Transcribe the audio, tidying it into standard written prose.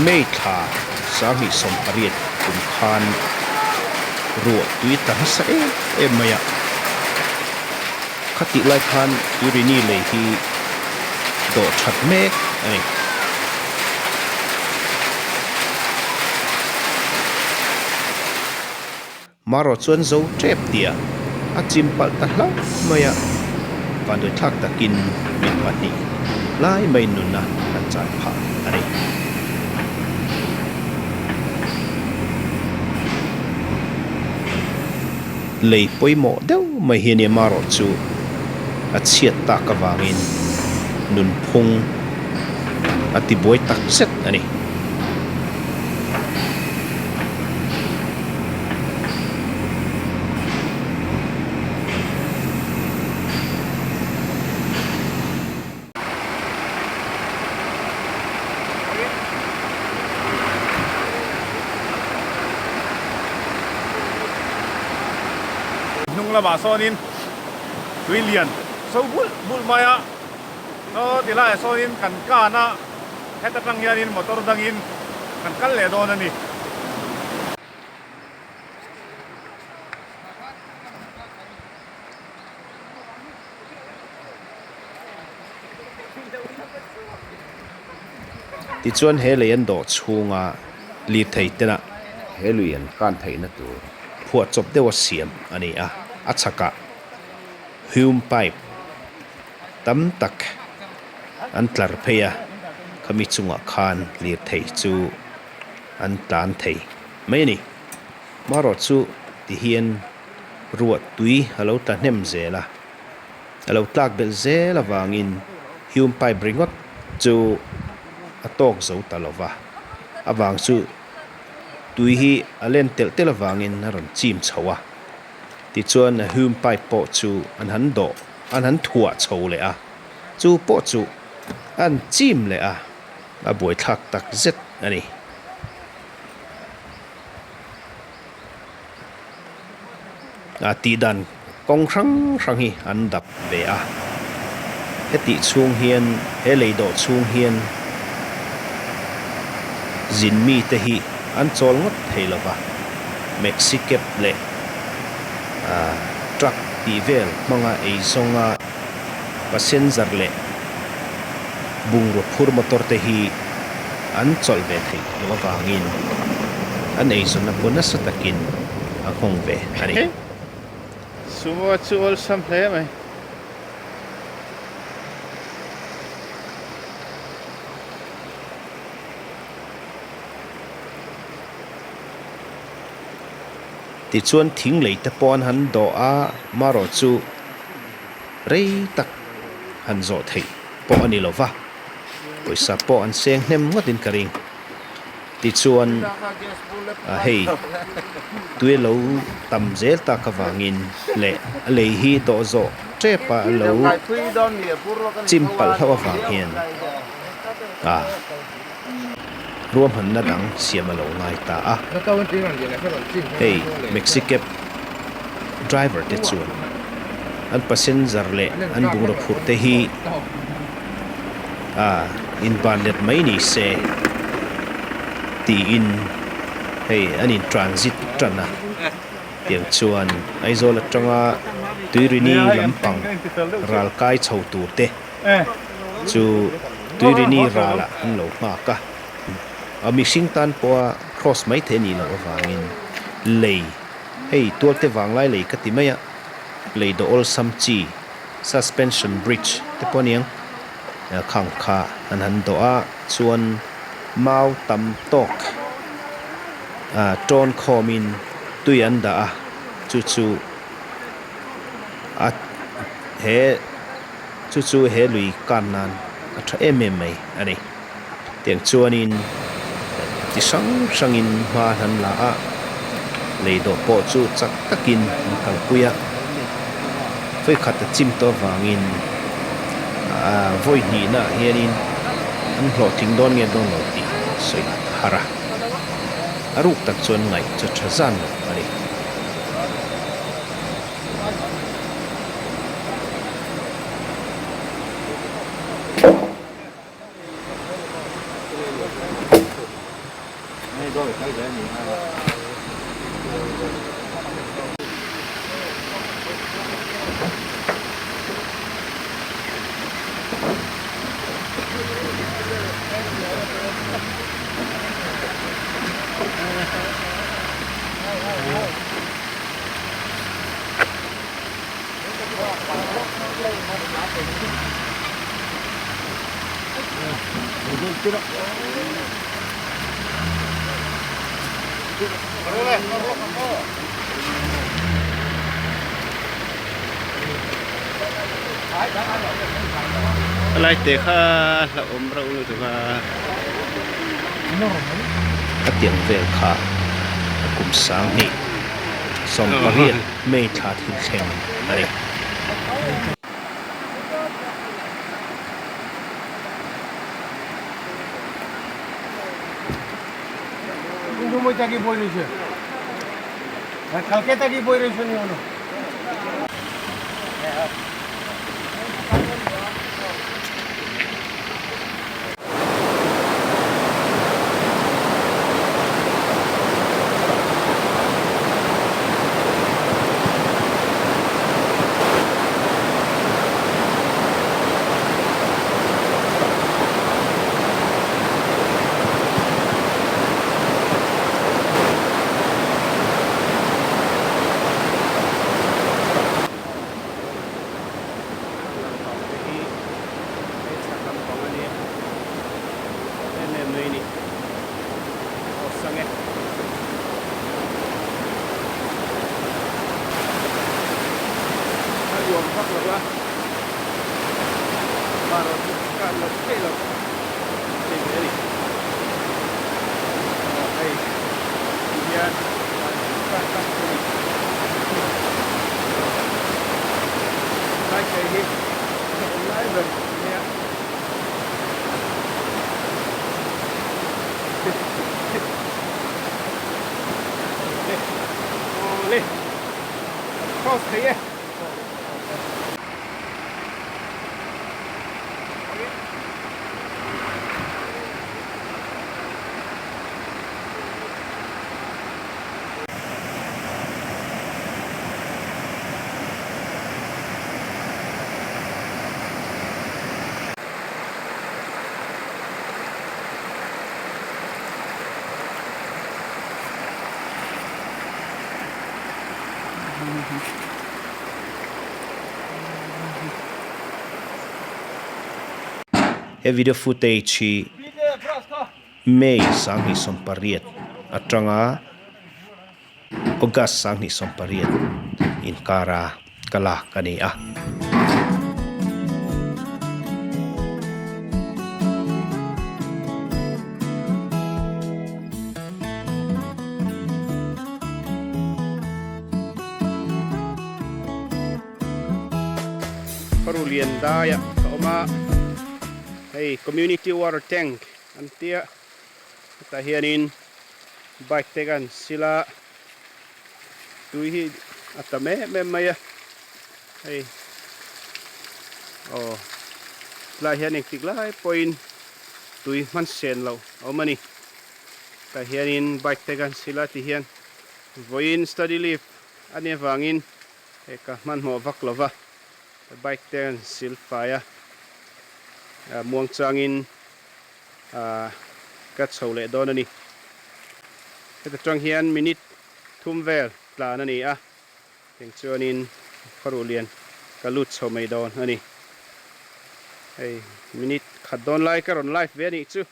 May thla 2018 kum khan ruah tui tla nasa em em mai a. Khatih lai khan Tuirini lei hi dawh that mek a ni. Marawh chuan zo tep tia a chim palh ta hlauh mai a, vanduaithlak takin mi pahnih lai mai nunna an chan phah a ni. Lei pawimawh deuh mai hi a nia marawh chu a chhiat tak avangin nunphung a tibuai tak zet a ni. Hnung lamah sawnin tui lian so bulh bulh mai a, saw ti laiah sawnin kan kan a, heta tang hianin motor dangin kan kal leh dawn a ni. Tichuan he lei an dawh chhunga lirthei tena he lui an kan theihna tur phuah chawp deuha siam a ni a, a chhakah hume pipe tam tak an tlar phei a, khami chungah khan lirthei chu an tlan thei mai a ni. Marawh chu tihian ruah tui a lo tla hnem zel a, a lo tlak belh zel avangin hume pipe ringawt chu a tawk zo ta lo va, avang chu tui hi a len telh telh avangin a rawn chim chho a, tichuan a hume pipe pawh chu an han dawh an han thuah chho leh a, chu pawh chu an chim leh a, a buaithlak tak zet a ni. A tih dan kawng hrang hrang hi an dap ve a. Hetih chhung hian he lei dawh chhung hian zin mite hi an chawl ngawt thei lo va, maxi cab leh truck tih vel hmanga ei zawnga passenger leh bungraw phur motor te hi an chawlh ve theih loh avangin an eizawnna pawh nasa takin a nghawng ve a ni. Sumo chu awlsam hle mai. Tichuan thing lei te pawh an han dawh a, marawh chu rei tak han zawh theih pawh a ni lo va. Pawisa pawh an seng hnem ngawtin ka ring. Tichuan hei tui a lo tam zel tak avangin leh a lei hi dawh zawh tep a lo chim palh hlauh avang hian a ruahmanna dang siam a lo ngai ta a. Hei Maxicab driver te chuan an passenger leh an bungraw phurh te hi a inban let mai ni se tiin hei an in transit tan a tiang chuan Aizawl atanga Tuirini lampang ral kai chho tur te chu Tuirini ralah an lo nghak a a mihring tan pawha cross mai thei a nih loh avangin lei hei tualte vanglai lei ka ti mai a lei dawh awlsam chi. Suspension bridge te pawh aniang khang kha an han dawh a chuan mau tam tawk ah tawn khawmin tui an dah a chu chu a he chu chu he lui kan nan a tha em em mai a ni tiang chuanin chi hrang hrangin hma an han la a lei dawh pawh chu chak takin an kalpui a. Vawikhat a chim tawh avangin aah vawi hnihna ah hianin an hlawhtling dawn nge dawn lo tih sawi a har a, a ruk tak chuan ngaih chu tha zan lo a ni. Lai te kha hlauhawm reuh lutuk a. Ka tiang vel kha a kum 2008 May thla thil thleng a ni. He video footage hi May 2018 atanga August 2018 inkara ka lak a ni a. Kharulian daiah ka awm a, hei community water tank an tia hetah hianin bike te kan sil a, tui hi a tam em em mai a, hei aw tlai hian engtik lai pawhin tui hman sen loh a awm a ni, tah hianin bike te kan sil a tihian vawiin study leave a nih avangin Hei ka hmanhmawh vak lo va, ka bike te an sil fai a, muang changin ka chho leh dawn a ni. Heta tang hian minute thum vel tlan a ni a, teng chuanin khaw lian ka lut chho mai dawn a ni. Hei minute khat dawn lai ka rawn live ve a nih chu.